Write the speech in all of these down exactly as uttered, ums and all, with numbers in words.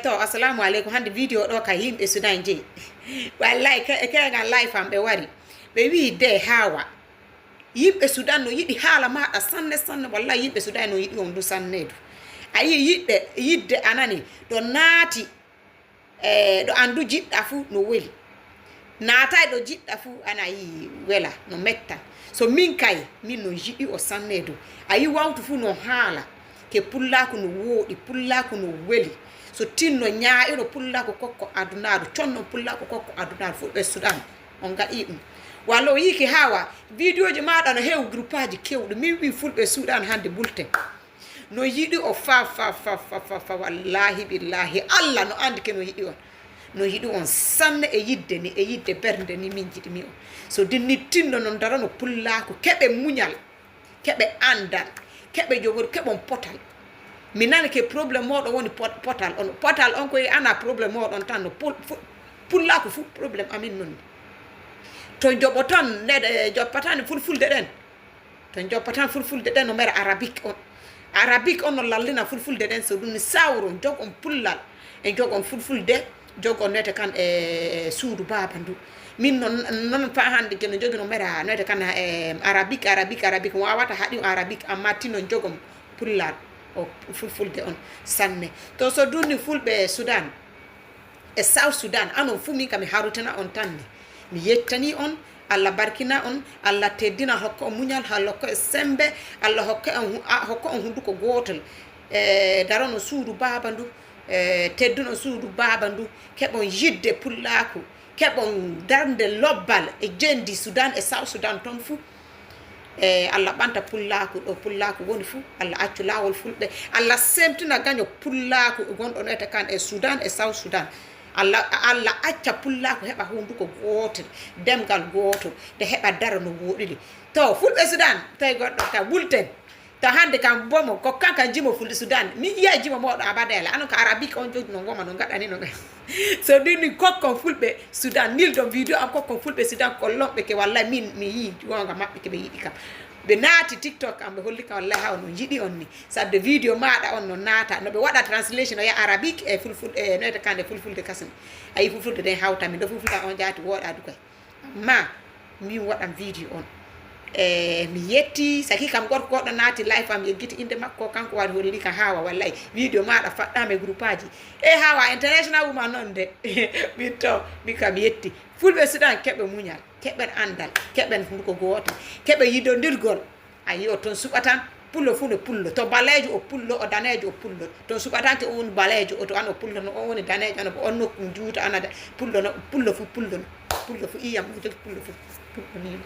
To, assalamu aleykum. Hannde vidéo ɗo ka yimɓe Sudan jeyi. Wallahi, ke-, keegan live am ɓe wari. Ɓe wiyi de Hawa. Yimɓe Sudan no yiɗi haala maɗa sanne, sanne. Wallahi, yimɓe Sudan no yiɗi on du sanne du. A yi yiɗɓe, yidde anani, ɗo naati, e, ɗo andu jiɗɗa fu no weli. Naatay ɗo jiɗɗa fu ana yi wela, no metta. So min kay, min no yiɗi o sanne du. A yi wawtu fu no haala. Ke pullaku no wooɗi, pullaku no weli. So tinno ñaaƴono pullaku kokko adunaaru, conno pullaku kokko adunaaru, fulɓe Sudan. On gaɗi ɗum. Walla o yiiki Hawa, vidéo ji maɗa no heewi groupe aji kewɗi. Min wi fulɓe Sudan hannde bulten. No yiɗi o fa, fa, fa, fa, fa, fa, wallahi billahi. Allah no andi ke no yiɗi on. No yiɗi on sanne e yidde ni, e yidde bernde ni min jiɗi mi on. So dinni tinno non darano pullaku, keɓe muñal. Keɓe andal, keɓe jogori, keɓon potal. Mi nani ke problème moɗon woni pot-, potal on. Potal on koye ana problème moɗon tan no pul-, fu-, pullaku fu problème amin non. To joɓo tan, nede, joppatan fulfulde ɗen. To joppatan fulfulde ɗen no mera arabique on. Arabique on no lallina fulfulde ɗen so ɗum sawro jogon pullal. E jogon fulfulde, jogon nete kan e suudu baaba ndu. Min non, non fa hande ke no jogino mera nete kan e arabique, arabique, arabique. Wawata haɗi arabique, amma tino jogon pullal o fulfulde on sanne. To so dunni fulɓe Sudan, e South Sudan, anon fu min ka mi harutana on tanni. Mi yettani on, Allah barkina on, Allah teddina hokka on muñal, Allah hokka on sembe, Allah hokka on hu-, a, hokka on hunduko gootol. E, darono suudu baaba ndu, e, tedduno suudu baaba ndu, keɓon yidde pullaaku, keɓon darnde lobbal e jendi Sudan e South Sudan ton fu. E, Allah ɓanta pullaaku ɗo pullaaku woni fu, Allah accu laawol fulɓe, Allah semtina gaño pullaaku gonɗo no ete kan e Sudan e South Sudan. Allah, Allah acca pullaaku heɓa hunduko gootel, demgal gooto, nde heɓa daro no wooɗiri. To, fulɓe Sudan, tawi goɗɗo ka wulten. To hannde kam bomo, ko kanka jimo fulɓe Sudan. Mi yiya jimo moɗo abadela. Anon ka arabique on jogi no goma no gaɗani no. So dini kokkon fulɓe Sudan, nildon vidéo am kokkon fulɓe Sudan ko lomɓe ke wallahi min mi yi gonga maɓɓe ke ɓe yiɗi kam. Ɓe naati TikTok am ɓe holli kam wallahi haw no yiɗi on ni. Sadde vidéo maɗa on no naata. No ɓe waɗa translation o ya arabique e fulful-, e no ete kande fulfulde kasin. Ayi fulfulde den hawta min ɗo fulfulde on jaati woɗa du koy. Amma min waɗan vidéo on. E mi yetti, saki kam gorko goɗɗo naati live am yeggiti inde makko, kanko wari holli kam hawa wallahi. Vidéo maɗa faɗɗama e groupe aji. E hawa international woman non de. Min to, min kam yetti. Fulɓe Sudan keɓe muñal, keɓen andal, keɓen hunduko gooto, keɓe yidondirgol. A yi o ton suɓatan, pullo fu no pullo. To baleejo o pullo, o daneejo o pullo. Ton suɓatanke o woni baleejo, o to an o pullo no, o woni daneejo, an o on nokku juuta, an a da-, pullo no, pullo fu pullo no. Pullo fu iyam no jogi pullo fu pullo ni.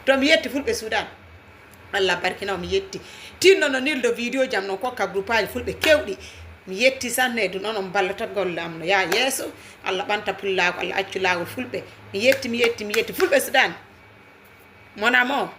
To mi yetti fulɓe Sudan. Allah barkina o mi yetti. Tinno no nildo vidéo jam non kokka groupe aji fulɓe kewɗi. Mi yetti sanne du non on ballata golle am no yaa yeeso. Allah ɓanta pullaago, Allah accu laawol fulɓe. Mi yetti, mi yetti, mi yetti fulɓe Sudan. Mon amour,